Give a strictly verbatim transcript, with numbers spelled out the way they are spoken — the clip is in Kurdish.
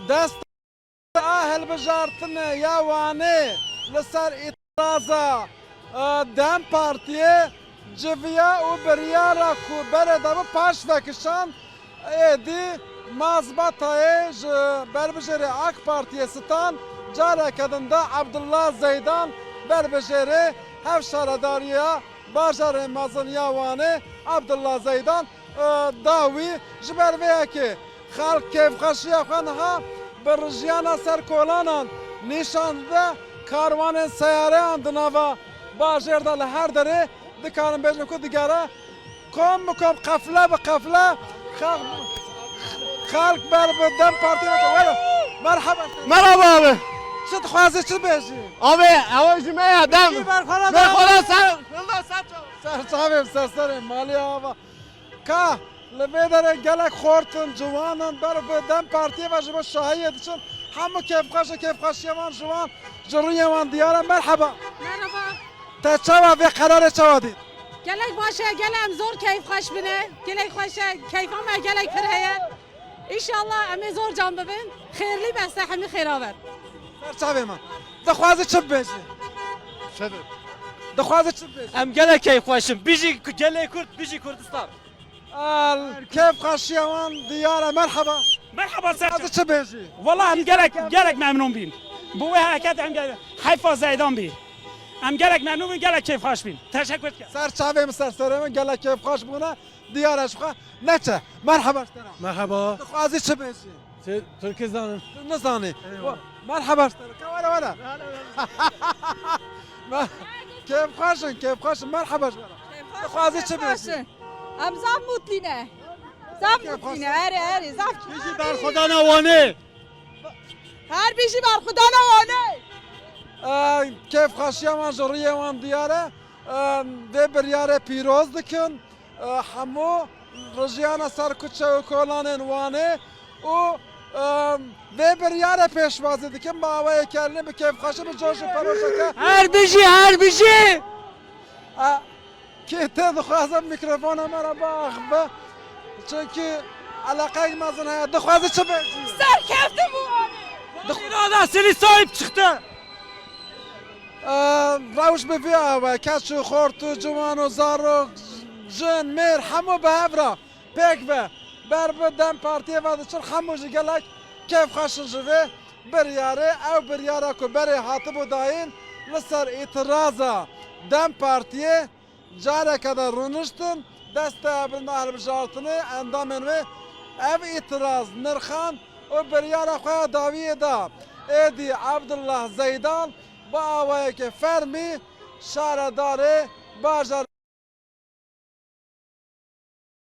Dest a hilbijartinê ya Wanê li ser îtiraza, e, DEM Partiyê civiya û biryara ku berê de bi paş vekişand, êdî mazbatayê ji berbijêrê AK Partiyê sitan, careke din da Abdullah Zeydan, berbijêrê hevşaredariya bajarê mezin ya Wanê, Abdullah Zeydan, e, da wî. Ji ber vê yekê xelk kêfxweşiya xwe niha bi rijiyana ser kolanan nîşan dide, karwanên seyareyan di nava bajêr de li her derê dikarin bêjin ku digere kom bi kom, qefle bi qefle xelk, xelk ber bi DEM Partiyê ve. Were, merheba. Merhaba abi. Çi dixwazî, çi dibêjî? Abi, ew ji me ya DEM. Ji ber xwe re Me DEM. Xwe re ser, ser çav. Ser çavê, ser serê malî ava. Ka li vê derê gelek xort in, ciwan in, ber bi DEM Partiyê ve ji bo şahiyê diçin. Hemû kêfxweş e, kêfxweşiya wan ji wan, ji rûyê wan diyar e. Merheba. Merhaba. Te çawa vê qerarê çawa dît? Gelek baş e, gelek em zor keyfxweş bine. Gelek xweş e, keyfa me gelek pir heye. Înşallah em ê zor cem bibin. Xêrlî bes e, hemî xêra ber. Ser çavê me. Dixwazî çi bibêjî? Çi bi? Dixwazî çi bibêjî? Em gelek keyfxweş in. Bijî ku-, gelê Kurd, bijî Kurdistan. Al, kêfxweşiya wan diyar e. Merheba. Merheba, ser çav. Dixwazî çi bêjî? Wala em gelek, gelek memnûn bîn. Bi wê hereket em gelek, heyfa Zeydan bî. Em gelek memnûn bîn, gelek kêfxweş bîn. Teşekkür dikim. Ser çavê min, ser serê min, gelek kêfxweş bûne. Diyar e ji xwe. Neçe. Merheba ji te re. Merhaba. Dixwazî çi bêjî? Çi, Tirkî zanim. Tu nizanî. Eyvallah. Merheba ji te re. Ka were, were. Me-, kêfxweş in, kêfxweş in. Merheba ji we re. Dixwazî çi bêjî? Em zaf mutlî ne. Zaf mutlî ne. Erê, erê, zaf. Bijî berxwedana Wanê. Her bijî berxwedana Wanê. E, kêfxweşiya wan ji rûyê wan diyar e. E, vê biryarê pîroz dikin. E, hemû rijiyane ser kuçe û kolanên Wanê û, e, vê biryarê pêşwazî dikin. Bi awayekî erênî, bi kêfxweşî, bi coş û peroşeke. Her bijî, her bijî! E, kê tê dixwaze mikrofona me re biaxive. Çunkî eleqeyek mezin heye. Dixwaze çi bêjî? Serkeftin bû Wanê. Dix- Îrada Silî sahip çıktı. E, rewş bi vî awe, keç û xort û ciwan û zarok, jin, mêr, hemû bi hev re pêk ve ber bi DEM Partiyê ve diçin, hemû jî gelek kêfxweş in ji vê biryarê. Ew biryara ku berê hatibû dayîn li ser îtiraza DEM Partiyê, careke de rûniştin, desteya bilind a hilbijartinê, endamên wê ev îtiraz nirxand û biryara xwe ya dawiyê da. Êdî Abdullah Zeydan bi awayeke fermî şaredarê bajar